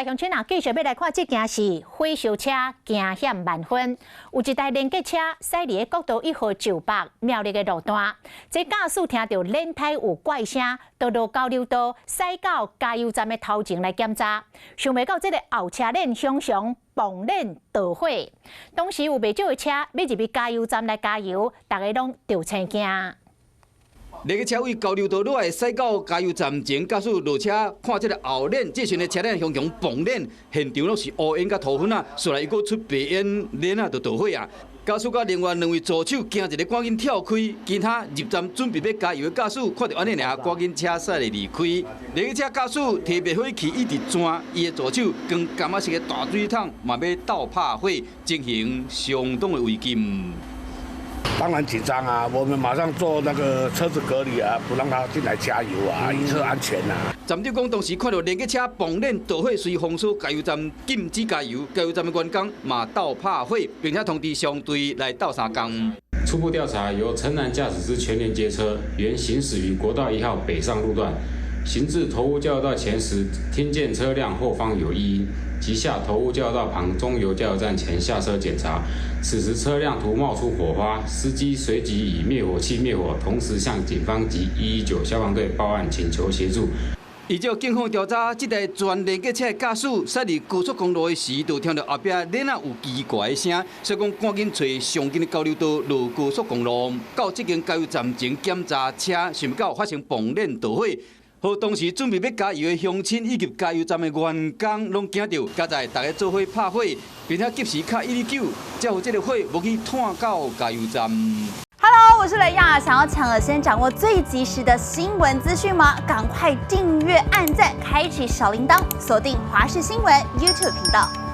鄉親啊，繼續欲來看這件事，火燒車驚險萬分。有一台連結車駛佇國道1號石北苗栗的路段，這駕駛聽著輪胎有怪聲，就落交流道駛到加油站的頭前來檢查，想袂到這个後車輪向上爆鏈著火。當時有袂少的車欲入去加油站來加油，逐家攏著青驚。連結車位交流道落來，駛到加油站前，駕駛落車看這个後輪，這時的車輪雄雄爆鏈，現場攏是烏煙佮塗粉啊，紲來又閣出白煙，輪仔就著火啊。駕駛佮另外兩位助手驚一下，趕緊跳開，其他入站準備欲加油的駕駛看著按呢爾，趕緊車駛來離開。連結車駕駛提滅火器一直轉，伊的助手扛柑仔色的大水桶嘛欲鬥拍火，情形相當的危急。當然緊張啊！我們馬上做那個車子隔離啊，不讓他進來加油啊，以策安全啊。站長講，當時看著連結車爆鏈著火，隨封鎖加油站禁止加油，加油站的員工嘛鬥拍火，並且通知商隊來鬥相共。初步調查，由陳男駕駛之全聯結車，原行駛於國道1號北上路段，行至頭屋交流道前時，聽見車輛後方有異音，即下頭屋交流道旁中油加油站前下車檢查，此時車輛突冒出火花，司機隨即以滅火器滅火，同時向警方及119消防隊報案，請求協助。依照警方調查，這台全連結車的駕駛駛佇高速公路的時，就聽著後壁輪仔有奇怪的聲，所以講趕緊揣上近的交流道落高速公路，到這間加油站前檢查車，想袂到發生爆鏈著火。予當時準備欲加油的鄉親以及加油站的員工攏驚著，佳哉逐家做伙拍火，並且及時敲119，才予這个火無去湠到加油站。 Hello，我是雷亞，想要搶先掌握最及時的新聞資訊嗎？趕快訂閱、按讚、開啟小鈴鐺，鎖定華視新聞 YouTube 頻道。